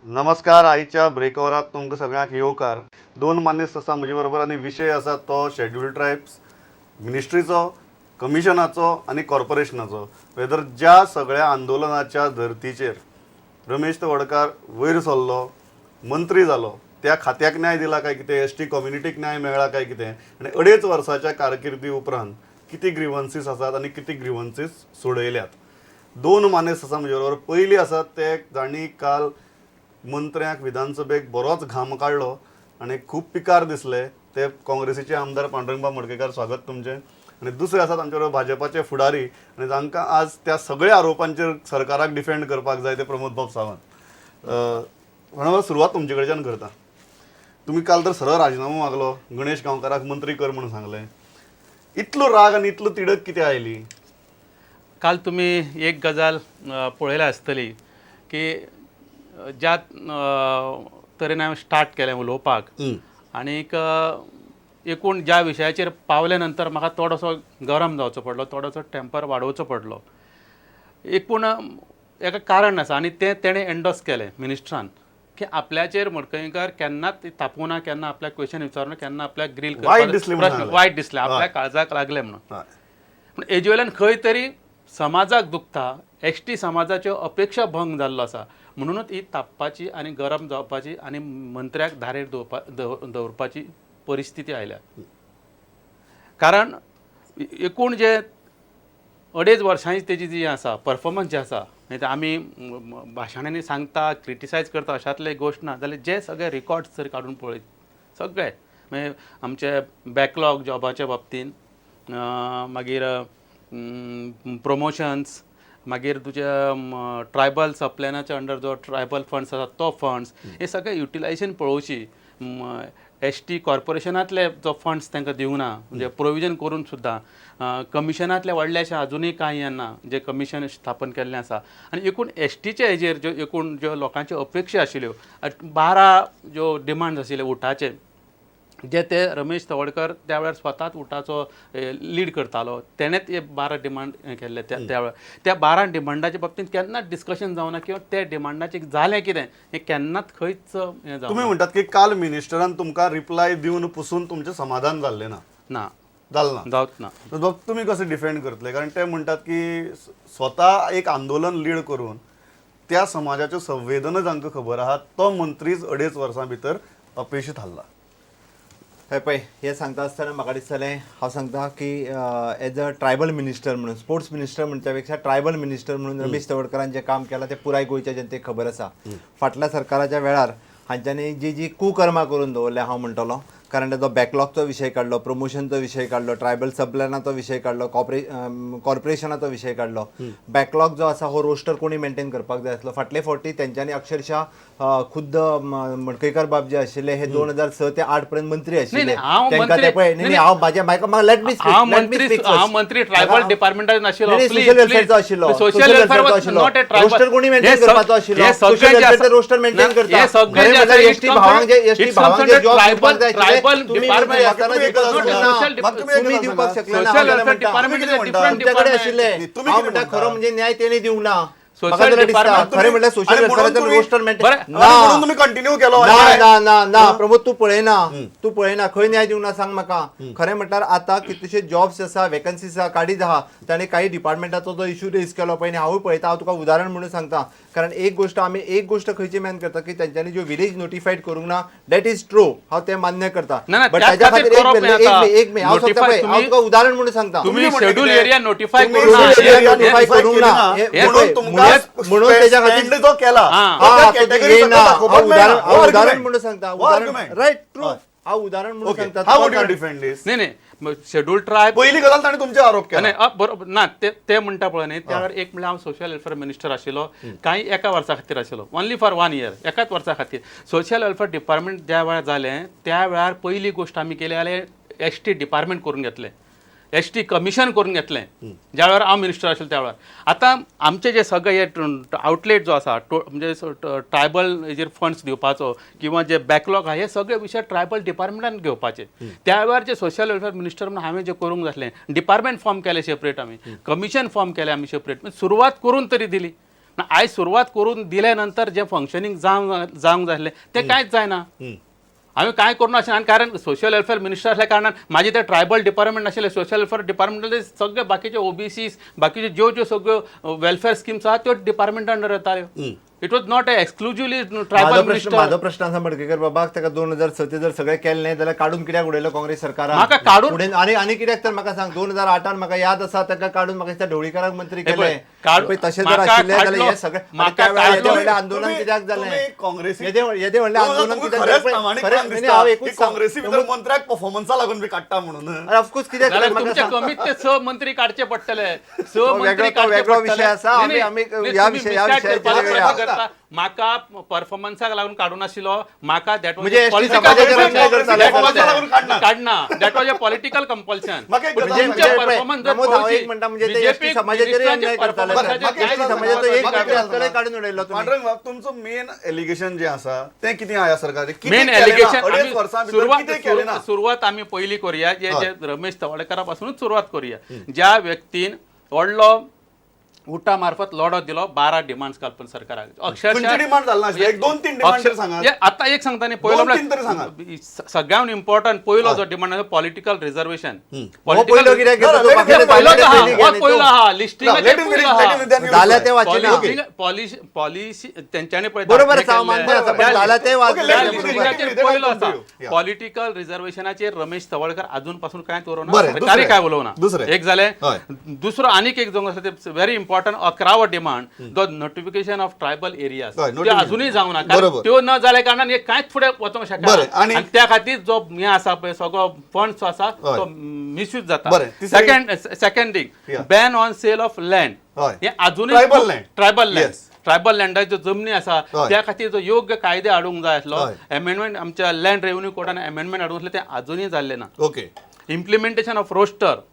नमस्कार. आयच्या ब्रेकओवरात तुमकां सगळ्यांक येवकार. दोन मानेस्त आसा म्हजे बरोबर आनी विशय आसा तो शेड्युल्ड ट्रायब्स मिनिस्ट्रीचो, कमिशनाचो आनी कॉर्पोरेशनाचो. वेदर ज्या सगळ्या आंदोलनाच्या धर्तीचेर रमेश तवडकार वयर सरलो, मंत्री जालो, त्या खात्याक न्याय दिला काय कितें, एस टी कम्युनिटीक न्याय मेळ्ळा काय कितें, आनी अडेच वर्साच्या कारकिर्दी उपरांत कितें ग्रिवन्सीस आसात आनी कितें ग्रिवन्सीस सोडयल्यात. दोन मानेस्त आसा म्हजे बरोबर. पयली आसात ते जांणी काल मंत्र्यांक विधानसभेक बरोच घाम काडलो आनी खूब पिकार दिसले, ते काँग्रेसीचे आमदार पांडुरंगबाब मडकयकार. स्वागत तुमचें. आनी दुसरे आसात आमचे बरोबर भाजपाचे फुडारी आनी जांकां आज त्या सगळ्या आरोपांचेर सरकाराक डिफेंड करपाक जाय, ते प्रमोद बाब सावंत. म्हणून सुरवात तुमचे कडच्यान करता. तुमी काल तर सरळ राजिनामो मागलो, गणेश गांवकाराक मंत्री कर म्हणून सांगलें. इतलो राग आनी इतलो तिडक कित्याक आयली? काल तुमी एक गजाल पळयल्या आसतली की ज्या तरेन हांवें स्टार्ट केलें उलोवपाक आनीक एकूण ज्या विशयाचेर पावले नंतर म्हाका थोडोसो गरम जावचो पडलो, थोडोसो टेंपर वाडोवचो पडलो. एकूण एका कारण आसा आनी तें तेणें एन्डोर्स केलें मिनिस्ट्रान की आपल्याचेर मडकयकार केन्नाच तापूना, केन्ना आपल्याक क्वेश्चन विचारना, केन्ना आपल्याक ग्रील वायट दिसलें म्हणून सांगलें. वायट दिसलें, आपल्या काळजाक लागलें म्हणून. पूण हेजे वयल्यान खंय तरी समाजाक दुखता, एस टी समाजाच्यो अपेक्षा भंग जाल्लो आसा, म्हणुनूच ही तापपाची आनी गरम जावपाची आनी मंत्र्याक धारेर दवरपाची परिस्थिती आयल्या. कारण एकूण जे अडेज वर्सांची तेजी जी आसा परफॉर्मन्स जे आसा, मागीर ते आमी भाशणांनी सांगता, क्रिटिसायज करता, अशांतले गोश्ट ना जाल्यार जे सगळे रिकॉर्ड्स जर काडून पळयत सगळे, मागीर आमचे बॅकलॉग जॉबाच्या बाबतीन, मागीर प्रमोशन्स, मागीर तुज्या ट्रायबल सबप्लॅनाच्या अंडर जो ट्रायबल फंड्स आसा तो फंड्स, हे सगळे युटिलायझेशन पळोवची. एस टी कॉर्पोरेशनांतले जो फंड्स तांकां दिवंक ना, म्हणजे प्रोविजन करून सुद्दां, कमिशनांतले व्हडलेशे अजुनूय कांय हें ना जे कमिशन स्थापन केल्लें आसा. आनी एकूण एस टीच्या हेजेर ज्यो एकूण ज्यो लोकांच्यो अपेक्षा आशिल्ल्यो, 12 ज्यो डिमांड्स आशिल्ले उटाचे, जे ते रमेश तवडकर त्या वेळार स्वताच उटाचो लीड करतालो, तेणेच हे 12 डिमांड हे केल्ले. त्या त्या वेळार त्या 12 डिमांडाच्या बाबतींत केन्नाच डिस्कशन जावना किंवा त्या डिमांडाचें जालें कितें हें केन्नाच खंयच हें जावना. तुमी म्हणटात की काल मिनिस्टरान तुमकां रिप्लाय दिवन पसून तुमचें समाधान जाल्लें ना? ना. जालें ना? जावच ना. तर बाब, तुमी कशें डिफेंड करतले? कारण ते म्हणटात की स्वता एक आंदोलन लीड करून त्या समाजाच्यो संवेदना जांकां खबर आहा तो मंत्रीच अडेच वर्सां भितर अपेशी थारला. हय, पळय, हें सांगता आसतना म्हाका दिसतलें, हांव सांगता की एज अ ट्रायबल मिनिस्टर म्हणून, स्पोर्ट्स मिनिस्टर म्हणच्या पेक्षा ट्रायबल मिनिस्टर म्हणून रमेश तवडकरान जें काम केलां तें पुराय गोंयच्या जनतेक खबर आसा. फाटल्या सरकाराच्या वेळार हांच्यांनी जी जी कुकर्मां करून दवरल्या हांव म्हणटलो, कारण ताचो बॅकलॉगचो विशय काडलो, प्रमोशनचो विशय काडलो, ट्रायबल सबप्लॅनाचो विशय काडलो, कॉर्पोरेशनाचो विशय काडलो. बॅकलॉग जो आसा हो रोस्टर कोणी मेंटेन करपाक जाय आसलो. फाटले फावटी तेंच्यांनी अक्षरशः खुद्द मडकयकार बाब जे आशिल्ले हे 2006 ते 8 पर्यंत मंत्री आशिल्ले. नाही, हांव तेंकां मंत्री- ते पळय, नाही, नाही, हांव म्हाजें म्हाका let me हांव मंत्री ट्रायबल डिपार्टमेंटान नाशिल्लो. सोशल वेलफेअरचो आशिल्लो. सोशल वेलफेअर आशिल्लो. Not a tribal. Roster कोणी मेंटेन करपाचो आशिल्लो? सोशल वेलफेअर रोस्टर मेंटेन करता. खरें म्हणल्यार एसटी भावांक जे, एसटी भावांक जे जॉब दिवपाक जाय आशिल्ले, तुमी मंत्री आसतना दिवपाक शकले ना. तुमी दिवपाक शकले ना. सोशल हांव वेलफेअर म्हणटा. डिपार्टमेंट तुम्ही कितें म्हणटा? तुमच्याकडे आशिल्ले. तुम्ही हांव कितें म्हणटा, म्हणटा? खरो म्हणजे न्याय तेणी दिवंक ना. सोशल म्हाका जाल्यार दिसता, डिपार्टमेंट खरें म्हणल्यार सोशल आणि म्हणून वेलफेअराचो तुम्ही- रोस्टर मेंटेन बरें, आणि म्हणून तुम्ही कंटिन्यू केलो. ना ना ना ना, प्रमोद, तूं पळयना, तूं पळयना. खंय न्याय दिवंक ना सांग म्हाका. खरें म्हटल्यार आतां कितलेशे जॉब्स आसा, वेकन्सीज आसा, काडीत आहा. ताणें काही डिपार्टमेंटाचो जो इशू रेज केलो पळय, न्ही, हांवूय पळयता. हांव तुका उदाहरण म्हणून सांगता, कारण एक गोश्ट आमी एक गोश्ट खंयची मॅन करता की तेंच्यांनी ज्यो विलेज नोटिफायड करूंक ना, that is true, हांव तें मान्य करता. ना, ना, बट त्याच ताच्या खातीर खातीर एक करप मिनिट, हें एक आतां. मिनिट, एक मिनिट, हांव सांगता Notify पळय, हांव तुम्ही- तुका उदाहरण म्हणून सांगता. तुम्ही म्हणता शेड्यूल कितें? एरिया नोटिफाय तुम्ही करूंक ना. शेड्यूल एरिया नोटिफाय नोटिफाय करूंक ना. केली ना. हे म्हणून पळय, तुमकां म्हणून तेच्या खातीर स्टँड जो केला हा. तो त्या हा, कॅटेगरी येना. सकयल दाखोवपाक हांव मेळना. उदाहरण हो हांव उदाहरण argument. म्हणून सांगता. हो उदाहरण argument. Right, true. हांव उदाहरण म्हणून ओके, सांगता how would you तुका. Defend this? नाही नाही, शेड्यूल ट्रायब पहिली गजाल ताणें तुमचे आरोप केला. नाही, बरोबर ना. ते ते म्हणटा पळय न्ही, त्या वेळार एक म्हणल्यार हांव सोशल वेलफेअर मिनिस्टर आशिल्लो, कांय एका वर्सा खातीर आशिल्लो, ओनली फॉर वन इयर, एकाच वर्सा खातीर. सोशल वेलफेअर डिपार्टमेंट ज्या वेळार जालें त्या वेळार पयली गोश्ट आमी केली जाल्यार एस टी डिपार्टमेंट करून घेतलें, एस टी कमिशन करून घेतलें, ज्या वेळार हांव मिनिस्टर आशिल्लो त्या वेळार. आतां आमचे जे सगळे हे आउटलेट जो आसा, म्हणजे ट्रायबल हेजेर फंड्स दिवपाचो किंवा जे बॅकलॉग आहा, हे सगळे विशय ट्रायबल डिपार्टमेंटान घेवपाचे. त्या वेळार जे सोशल वेलफेअर मिनिस्टर म्हणून हांवें जे करूंक जातलें, डिपार्टमेंट फॉर्म केलें सेपरेट आमी, कमिशन फॉर्म केलें आमी सेपरेट, सुरवात करून तरी दिली. पूण आयज सुरवात करून दिले नंतर जें फंक्शनींग जावंक जावंक जाय आसलें तें कांयच जायना. हांवें कांय करूं नाशिल्लें आनी कारण सोशल वेलफेअर मिनिस्टर आसल्या कारणान म्हाजें तें ट्रायबल डिपार्टमेंट नाशिल्लें. सोशल वेलफेअर डिपार्टमेंटांतले सगळे बाकीचे ओबीसी, बाकीच्यो ज्यो ज्यो सगळ्यो वेलफेअर स्किम्स आहा त्यो डिपार्टमेंटा अंडर येताल्यो. It was not a exclusively tribal म्हाजो प्रश्न मिनिस्टर. म्हाजो प्रश्न आसा मडकयकर बाबाक, ताका 2006 जर सगळें केलें न्ही जाल्यार काडून कित्याक उडयलो काँग्रेस सरकारान? म्हाका काडून- फुडें आनी आनी कित्याक तर म्हाका सांग, 2008 म्हाका याद आसा ताका काडून म्हाका दिसता ढवळीकाराक मंत्री हे पळय, केले. काडून- पळय, तशें जर म्हाका आशिल्लें जाल्यार काडलो- हे सगळें आनी म्हाका त्या वेळार येदें काडलो- व्हडलें आंदोलन कित्याक जालें? काँग्रेसी येदें व्हडलें आंदोलन कित्याक खरेंच जालें? पळय, प्रामाणीकपणान खरें, दिसता हांव एकूच की सांग- काँग्रेसी भितर मंत्र्याक परफॉर्मन्सा लागून बी काडटा म्हणून. ऑफकोर्स कित्याक जाल्यार म्हाका तुमचे सांग. कमीत ते 6 मंत्री काडचे पडटले, 6 मंत्री वेगळो- तो काडचे वेगळो पडटले. विशय आसा. नाही, आमी- नाही, आमी नाही, ह्या तुम्ही विशय- ह्या misguide विशयाचेर करपाचो वेगळ्या. प्रयत्न करता. म्हाका परफॉर्मन्साक लागून काडूं नाशिल्लो, म्हाका that म्हणजे ST समाजाचेर अन्याय करताले. काडना, that was a political compulsion. म्हाका एक गजाल तुमचे सांग. परफॉर्मन्स जर प्रमोद, हांव एक म्हणटा म्हणजे ते एसटी समाजाचेरय अन्याय करताले. एसटी समाजाचो एक मंत्री आसतले काडून उडयलो तुमी. पांडुरंग बाब, तुमचो मेन एलिगेशन जें आसा तें कितें आहा सरकार मेन एलिगेशन अडेच वर्सां भितर कितें केलें ना? सुरवात आमी पयली करुया, जे जे रमेश तवडकारा पासूनच सुरवात करुया, ज्या व्यक्तीन व्हडलो उटा मार्फत लढो दिलो 12 डिमांड्स घालपून सरकाराक. खंयचे डिमांड जाल नाशिल्ले? एक दोन तीन डिमांड तरी सांगात. हे आता एक सांगता न्ही, पयलो दोन तीन तरी म्हळ्यार सगळ्यान इम्पॉर्टंट पयलो जो डिमांड आसा पॉलिटिकल रिझर्वेशन. हो पयलो कित्याक घेता तूं? No, बाकीचे पयलो जाले आहा, पयलीं हो घे न्ही पयलो तूं. आहा, लिस्टिंगाचेर Let him पयलो finish, आहा. let him, then you जाल्या reply. ते वाचिना. पॉलिसी पॉलिसी तेंच्यांनी पळय बरोबर दाखले आसा, हांव मान्य आसा, पण केल्ले. जाल्या ते वाच. Okay, त्या let him finish, लिस्टिंगाचेर let him पयलो come to आसा you. Yeah. Political रिझर्वेशनाचेर Ramesh Tawadkar अजून पासून कांयच उलोवना, बरें, सरकारी दुसरें. काय उलोवना. दुसरें. एक जालें. हय. दुसरो आनीक एक जो आसा ते व्हेरी इम्पॉर्टंट 11वो डिमांड, जो नोटिफिकेशन ऑफ ट्रायबल एरियाज, हय, त्यो notification. अजुनूय जावंक ना, कारण बरोबर. त्यो न जाल्या कारणान हे कांयच फुडें वचोंक शकना. बरें, आनी- आनी त्या खातीर जो हें आसा पळय सगळो फंड जो आसा हय. तो मिसयूज जाता. बरें, तिसरी- second second thing, Yeah. Ban on sale of land. हय. हे अजुनूय Tribal land. Tribal land, Yes. Tribal लँडाच्यो जमनी आसा हय. त्या खातीर जो योग्य कायदे हाडूंक जाय आसलो, हय. एमेंडमेंट आमच्या लँड रेव्हन्यू कोडान एमेंडमेंट हाडूंक आसलें, तें अजुनूय जाल्लें ना. ओके. इम्प्लिमेंटेशन ऑफ रोस्टर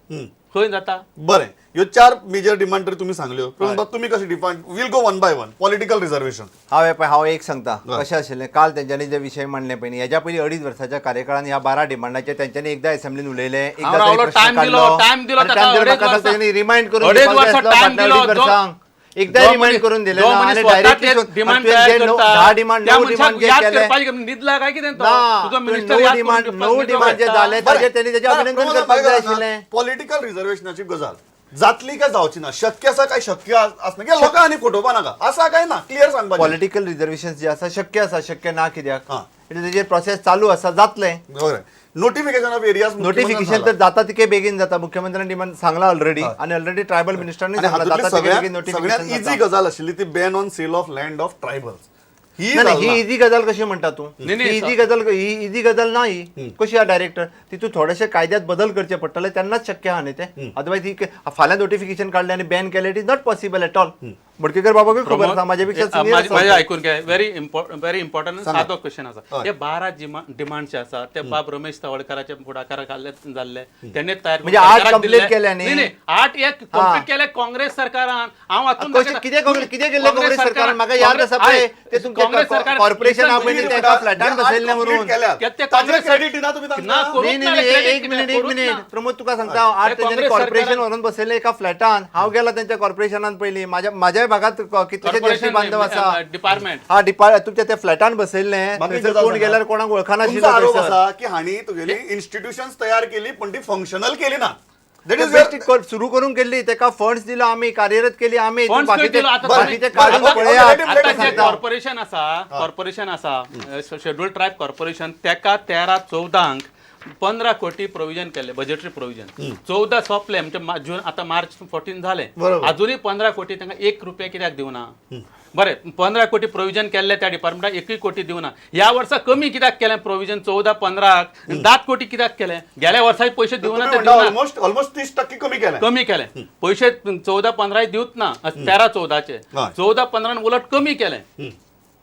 खंय जाता? बरें, ह्यो चार मेजर डिमांड तरी तुमी सांगल्यो. प्रमोद बाब, तुमी कशें define? Will go one by one. Political reservation. हांव पळय, हांव एक सांगता, हय. कशें आशिल्लें काल तेंच्यांनी जे विशय मांडले पळय न्ही, हेज्या पयलीं अडीच वर्साच्या कार्यकाळान ह्या 12 डिमांडाचेर तेंच्यांनी एकदा असेंब्लीन उलयले, एकदा हांव तरी रावलो, प्रश्न टायम दिलो, काडलो. टायम दिलो आनी ताका टायम दिलो, अडेच म्हाका सांग, वर्सां. तेंच्यांनी रिमायंड करून अडेच दिवपाक जाय वर्सां आसलो, टायम फाटल्या दिलो, अडीच वर्सांक. एकदा जो रिमायंड मनीस- करून दिलें जो ना मनीस आनी स्वता डायरेक्टली ते डिमांड तुवें तयार जे णव- करता, 10 डिमांड त्या 9 मनशाक डिमांड जे याद केले करपाची गरज- न्हिदला काय कितें तो? ना, तुजो तुवें मिनिस्टर णव याद करून डिमांड दिवपाक 9 न्हिदलो डिमांड जे काय? जाले ताजेर तेणी तेजें अभिनंदन करपाक जाय आशिल्लें. पॉलिटिकल रिझर्वेशनाची गजाल जातली काय जावची ना, शक्य आसा काय शक्य आसना? कित्याक लोकांक आनी फटोवपा नाका, आसा काय ना क्लियर सांगपाचें. पॉलिटिकल रिझर्वेशन जे आसा शक्य आसा, शक्य ना कित्याक, हा. म्हणजे तेजेर प्रोसेस चालू आसा, जातलें. बरें, नोटिफिकेशन ऑफ एरियाज. नोटिफिकेशन तर जाता तितके बेगीन जाता, मुख्यमंत्र्यांनी डिमांड सांगला ऑलरेडी आणि ऑलरेडी ट्रायबल मिनिस्टरांनी आणि सांगला हातूंतली जाता तितके बेगीन सगळ्यात सगळ्यात नोटिफिकेशन इझी गजाल आशिल्ली ती ban on sale of land of tribals. ही नाही, जाल ही ना. इझी गजाल कशी म्हणटा तूं? नाही, नाही, ही इझी गजाल, ही इझी गजाल ना. ही कशी डायरेक्टर तितून थोडेशे कायद्यात बदल करचे पडटले तेन्नाच शक्य आहा न्ही ते. अदरवायज ही फाल्यां नोटिफिकेशन काडलें आनी बॅन केलें, it is not possible at all. Madkekar बाबाकूय खबर आसा, म्हाजे पेक्षा सिनियर माझे आसा. ऐकून घे, व्हेरी व्हेरी इम्पॉर्टंट सादो क्वेश्चन आसा. हय. हे 12 डिमांड जे आसा ते बाब रमेश तवडकाराच्या फुडाकाराक जाल्ले, तेणे तयार म्हणजे आठ सरकाराक complete दिल्ले. केल्या न्ही? नाही, नाही, 8 एक कंप्लीट केले काँग्रेस सरकारान. हांव हातून कशें दाखयता. कितें काँग्रेस कितें केल्लें काँग्रेस सरकारान? म्हाका याद आसा पळय, ते तुमचें काँग्रेस सरकार कॉर्पोरेशन आहा पळय न्ही, तुम्ही तेका म्हणटा, फ्लॅटान जे आठ बसयल्लें complete म्हणून. केल्यात, ते ताजेर काँग्रेस क्रेडिट दिना तुमी ना, तांकां? करूंक नाही ना नाही रे, नाही, credit एक मिनिट, एक करूंक मिनिट ना. प्रमोद, तुका सांगता हांव, आठ ते तेंच्यांनी काँग्रेस कॉर्पोरेशन सरकारान- व्हरून बसयलें एका फ्लॅटान. हांव गेला तेंच्या कॉर्पोरेशनान पयलीं, म्हाज्या म्हाज्याय भागात कितलेशे ज्येश्ठ बांधव आसा. डिपार्टमेंट. हा तुमच्या त्या फ्लॅटान बसयल्लें, म्हाका एक थंयसर गजाल कोण सांगा. गेल्यार कोणाक तुमचो वळखनाशिल्लो आरोप थंयसर. आसा की हांणी तुगेली इन्स्टिट्यूशन्स तयार केली पण ती फंक्शनल केली ना. That ते is best सुरू करून केल्ली, तेका फंड्स दिलो आमी, कार्यरत केली आमी. फंड्स बाकीचे दिलो, आता बाकीचे तुम्ही- काडून बरं, पळयात. बरं, आता जे सांगता. कॉर्पोरेशन आसा, कॉर्पोरेशन आसा शेड्यूल ट्रायब कॉर्पोरेशन, तेका 13 14 15 कोटी प्रोविजन केल्ले, बजेटरी प्रोविजन. 14 सोंपले म्हणजे जून, आता मार्च 14 झाले, बरोबर. अजूनही 15 कोटी तांकां 1 रुपया कित्याक दिवना? बरें, 15 कोटी प्रोविजन केल्ले त्या डिपार्टमेंटाक 1 कोटी दिवना. ह्या वर्सा कमी कित्याक केलें प्रोविजन? 14 15 10 कोटी कित्याक केलें? गेल्या वर्साय पयशे दिवना ते दिवना. ऑलमोस्ट ऑलमोस्ट 30% कमी केलें. कमी केलें पयशे, 14 15 दिवत ना, 13 14चे हय. 14 15 उलट कमी केलें.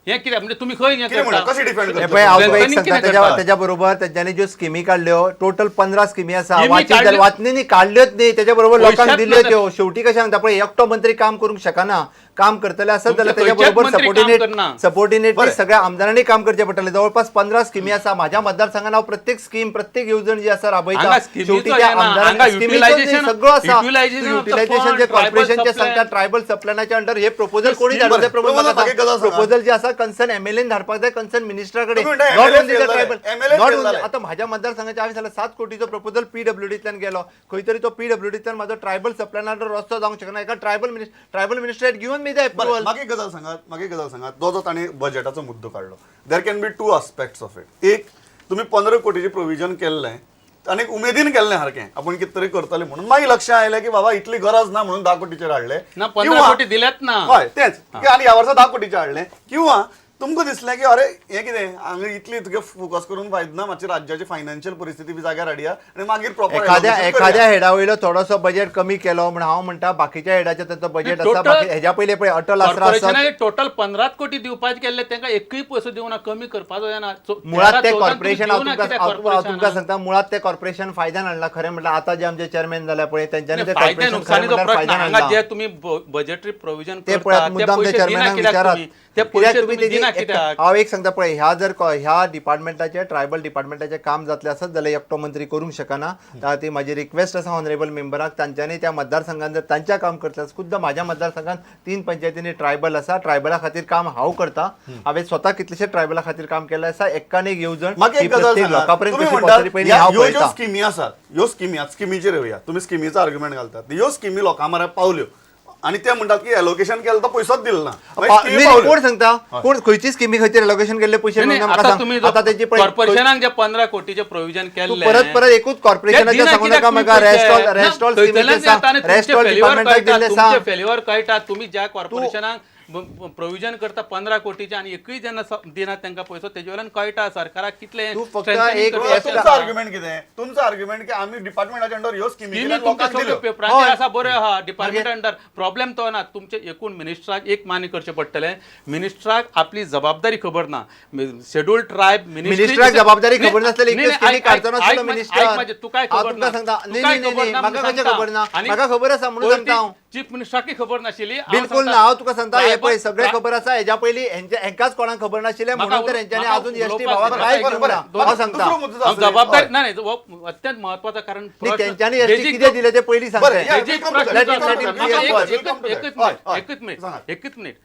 हें कित्याक? म्हणजे तुमी खंय हें कितें म्हणटा, करता? कशें डिफेंड हे करता? पळय, हांव तुका एक Strengthening सांगता, कितें तेज्या करता? तेज्या बरोबर तेंच्यांनी ज्यो स्किमी काडल्यो, टोटल 15 स्किमी आसा. स्किमी वाचीत जाल्यार काडल्यो- वाचनी न्ही, काडल्योच न्ही, तेज्या बरोबर लोकांक पयशाच दिल्यो ना. त्यो. शेवटी कशें सांगता पळय, एकटो मंत्री काम करूंक शकना. काम करतले आसत जाल्यार तुमचे तेच्या खंयचेच बरोबर मंत्री काम सबऑर्डिनेट करना. सबऑर्डिनेटली बरें. सगळ्या आमदारांनी काम करचें पडटलें. जवळपास 15 स्किमी आसा माझ्या मतदारसंघात. हांव प्रत्येक स्कीम, प्रत्येक येवजण जी आसा राबयता. हांगा स्किमीचो शेवटी त्या हे ना, आमदारांनी हांगा स्किमीचो न्ही, सगळो आसा. utilization of the utilisation fund, J tribal कॉर्पोरेशनचे sub plan. सांगता, ट्रायबल सबप्लॅनाच्या अंडर हे प्रपोजल कोणी scheme धाडूंक जाय बरें. प्रपोजल म्हाका एक गजाल सांगा. प्रपोजल जे आसा कन्सर्न एमएलएन धाडपाक जाय, कन्सर्न मिनिस्टरा कडेन, तुम्ही म्हणता not MLA only the fail जाले. Tribal, MLA not fail only. जाले. आता माझ्या मतदारसंघाच्या हांवें सांगलें, 7 कोटीचो प्रपोजल पीडब्ल्यूडींतल्यान गेलो. खंय तरी तो पीडब्ल्यूडींतल्यान म्हाजो ट्रायबल सबप्लॅना अंडर रस्तो जावंक शकना. एका ट्रायबल मिनिस्टर घेवन मी the बरें, एप्रुवल. म्हाका एक गजाल सांगात, म्हाका एक गजाल सांगात. जो जो ताणें बजेटाचो मुद्दो काडलो, there can be two aspects of it. एक, तुमी 15 कोटीचें प्रोविजन केल्लें आनी उमेदीन केल्लें सारकें, आपूण कितें तरी करतले म्हणून. मागीर लक्षां आयलें की बाबा इतली गरज ना म्हणून 10 कोटीचेर हाडलें. ना, 15 कोटी दिल्यात ना. हय, तेंच की आनी ह्या वर्सा 10 कोटीचें हाडलें किंवा तुमकां दिसलें की अरे हें कितें हांगा इतली तुगे फोकस करून फायदो ना, मातशी राज्याची फायनान्शियल परिस्थिती बी जाग्यार हाडया आनी मागीर प्रॉपर एखाद्या एखाद्या हेडा वयलो थोडोसो बजेट कमी केलो म्हण हांव म्हणटा, बाकीच्या हेडाचें ताचो बजेट आसा. Total बाकी हेज्या पयलीं पळय अटल आसरा आसत. कॉर्पोरेशनाचे टोटल 15 कोटी दिवपाचे केल्ले, तांकां एकूय पयसो दिवना, कमी करपाचो जायना. मुळात 13, ते 14 कॉर्पोरेशन, हांव तुम्ही दिवना तुमकां कित्याक हांव तुमकां कॉर्पोरेशनाक? सांगता, मुळात ते कॉर्पोरेशन फायद्यान हाडला. खरें म्हटल्यार आतां जे आमचे चेअरमॅन जाल्या पळय, तेंच्यांनी ते फायदे कॉर्पोरेशन खरें नुकसानीचो म्हटल्यार प्रश्न फायद्यान हांगा हाडला. जे तुम्ही बजेटरी प्रोविजन ते पळयात, करता ते मुद्दाम ते पयशे दिना चेअरमॅनाक कित्याक विचारात. तुम्ही? ते कित्याक पयशे तुमी तुम्ही तेजी दिना कित्याक? हांव एक सांगता पळय, ह्या जर ह्या डिपार्टमेंटाचे, ट्रायबल डिपार्टमेंटाचें काम जातलें आसत जाल्यार एकटो मंत्री करूंक शकना. त्या खातीर म्हाजी रिक्वेस्ट आसा ऑनरेबल मेंबराक, तांच्यांनी त्या मतदारसंघान जर तांच्या काम करतलें आसत, खुद्द म्हाज्या मतदारसंघान तीन पंचायतींनी ट्रायबल आसा. ट्रायबला खातीर काम हांव करता. हांवें स्वता कितलेशे ट्रायबला खातीर काम केल्लें आसा. एक्कान एक येवजण म्हाका ही एक गजाल प्रत्येक सांगा, लोकां पर्यंत तुमी कशी म्हणटात पावतली पयलीं हांव ह्यो ज्यो पळयता. स्किमी आसात, ह्यो स्किमी, आतां स्किमीचेर येवया. तुमी स्किमीचो आर्ग्युमेंट घालतात, ह्यो स्किमी लोकां मरे पावल्यो आनी ते म्हणटात की एलोकेशन केलें तो पयसोच दिलो ना. मागीर स्किमी नाही, पावल्यो. कोण सांगता? कोण खंयची स्किमी खातीर एलोकेशन केल्ले पयशे नाही, मेळना म्हाका आता सांग. तुम्ही आता तेजी पळय कॉर्पोरेशनाक जे 15 कोटीचे प्रोविजन तू केल्ले, परत परत एकूच कॉर्पोरेशनाचें सांगू नाका म्हाका. रेस्टॉल, रेस्टॉल स्किमीचें सांग, रेस्टॉल डिपार्टमेंटाक दिल्लें सांग. फेल्युअर कळटा. तुम्ही ज्या कॉर्पोरेशनाक प्रोविजन करता 15 कोटीचे आनी एकूय जेन्ना दिना तांकां पयसो, तेजे वयल्यान कळटा सरकाराक कितले तू फक्त strengthening एक करपाक तुमचो शकता. आर्ग्युमेंट कितें? तुमचो आर्ग्युमेंट की आमी डिपार्टमेंटाच्या अंडर ह्यो स्किमी स्किमी केल्यात, तुमच्या लोकांक सगळ्यो दिल्यो. पेपरांचेर आसा, बऱ्यो आहा डिपार्टमेंट अंडर. प्रॉब्लेम तो ना. तुमचे एकूण मिनिस्टराक एक मान्य करचें पडटलें, मिनिस्टराक आपली जबाबदारी खबर ना. शेड्युल्ड ट्रायब मिनिस्टराक जबाबदारी खबर नासलेली इतल्यो स्किमी काडचो नासलो मिनिस्टर. तू काय हांव खबर तुमकां ना? सांगता, तू न्ही, काय न्ही, खबर न्ही, ना म्हाका म्हणून कशें सांगता. खबर ना? आनी म्हाका खबर आसा म्हणून सांगता हांव. चीफ मिनिस्टराकय खबर नाशिल्ली. हांव बिलकुल सांगता, ना. हांव तुका सांगता, हे पळय सगळें ट्रायबल- खबर आसा. हेज्या पयलीं हेंकाच कोणाक खबर नाशिल्लें म्हाका म्हणून तर हेंच्यांनी म्हाका अजून एसटी उलोवपाक भावाक दिना. कांय बरें, दिवंक ना. बरें. हांव सांगता. दुसरो मुद्दो हांव आसा. जबाबदारी ना, नाही, हो अत्यंत महत्वाचा, कारण न्ही, तेंच्यांनी एसटी कितें दिलें तें पयलीं बरें, सांगता. या, Basic we'll come to that. प्रश्न Let him- जो let आसा, him म्हाका clear एक- first. एकच We'll come to that. एकच हय, मिनिट, हय. एकच मिनिट, सांगा. एकच मिनिट.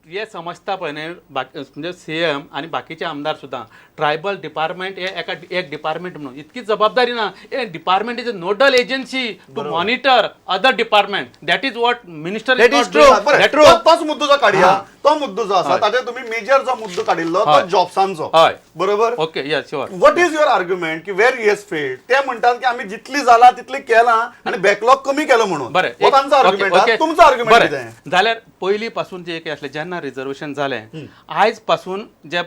हे समजता पळय न्ही, बाकी म्हणजे सीएम आनी बाकीचे आमदार सुद्दां ट्रायबल डिपार्टमेंट हे एका एक डिपार्टमेंट म्हणून इतकी जबाबदारी ना. हे department is a nodal agency to monitor other department. That is what minister That is true. बरें, True. तोच मुद्दो जो काडया, तो मुद्दो जो आसा ताचेर तुमी मेजर जो मुद्दो काडिल्लो तो हय. जॉब्सांचो. हय. बरोबर. Okay, yes, sure. What is your argument की वेर he has failed? ते म्हणटात की आमी जितली जाला तितली केलां आनी बॅकलॉग कमी केलो म्हणून. बरें, हो तांचो आर्ग्युमेंट. तुमचो आर्ग्युमेंट बरें कितें? जाल्यार पयलीं पासून जे एक आसलें, जेन्ना रिजर्वेशन जालें, आयज पासून जे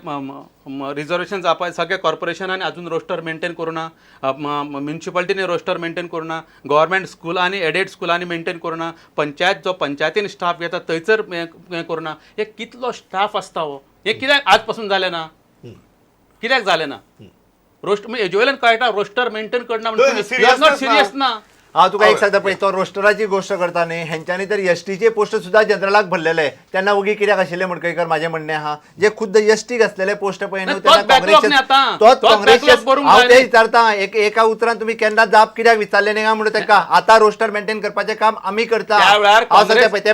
रिजर्वेशन जावपा सगळ्या कॉर्पोरेशनांनी अजून रोस्टर मेंटेन करूं ना, म्युनिसिपालिटीनी रोस्टर मेंटेन करूं ना, गव्हर्मेंट स्कुलांनी, एडेड स्कुलांनी मेंटेन करूं ना, पंचायत जो पंचायतीन स्टाफ घेता थंयसर हें करूं ना. हे कितलो स्टाफ आसता हो? हे कित्याक आज पासून जालें ना? कित्याक जालें ना रोस्ट? हेजे वयल्यान कळटा रोस्टर मेंटेन करना थंय म्हणून not seriousness serious ना. हांव तुका एक सांगता पळय, तो रोस्टराची गोश्ट करता न्ही, हेंच्यांनी तर एसटीचे पोस्ट सुद्दां जनरलाक भरलेले, तेन्ना ओगी कित्याक आशिल्ले मडकयकर? म्हाजें म्हणणें आहा, जे खुद्द एसटीक आसलेले पोस्ट पळय न्हू, नाही, तोच backlog न्ही आतां. तोच तोच काँग्रेसचे backlog भरूंक हांव जाय ते न्ही. विचारता, एक एका उतरान तुमी केन्ना जाप कित्याक विचारले न्ही काय म्हणून ताका? आतां रोस्टर मेंटेन करपाचें काम आमी करता. त्या वेळार हांव सांगता काँग्रेस- पळय, ते पळय.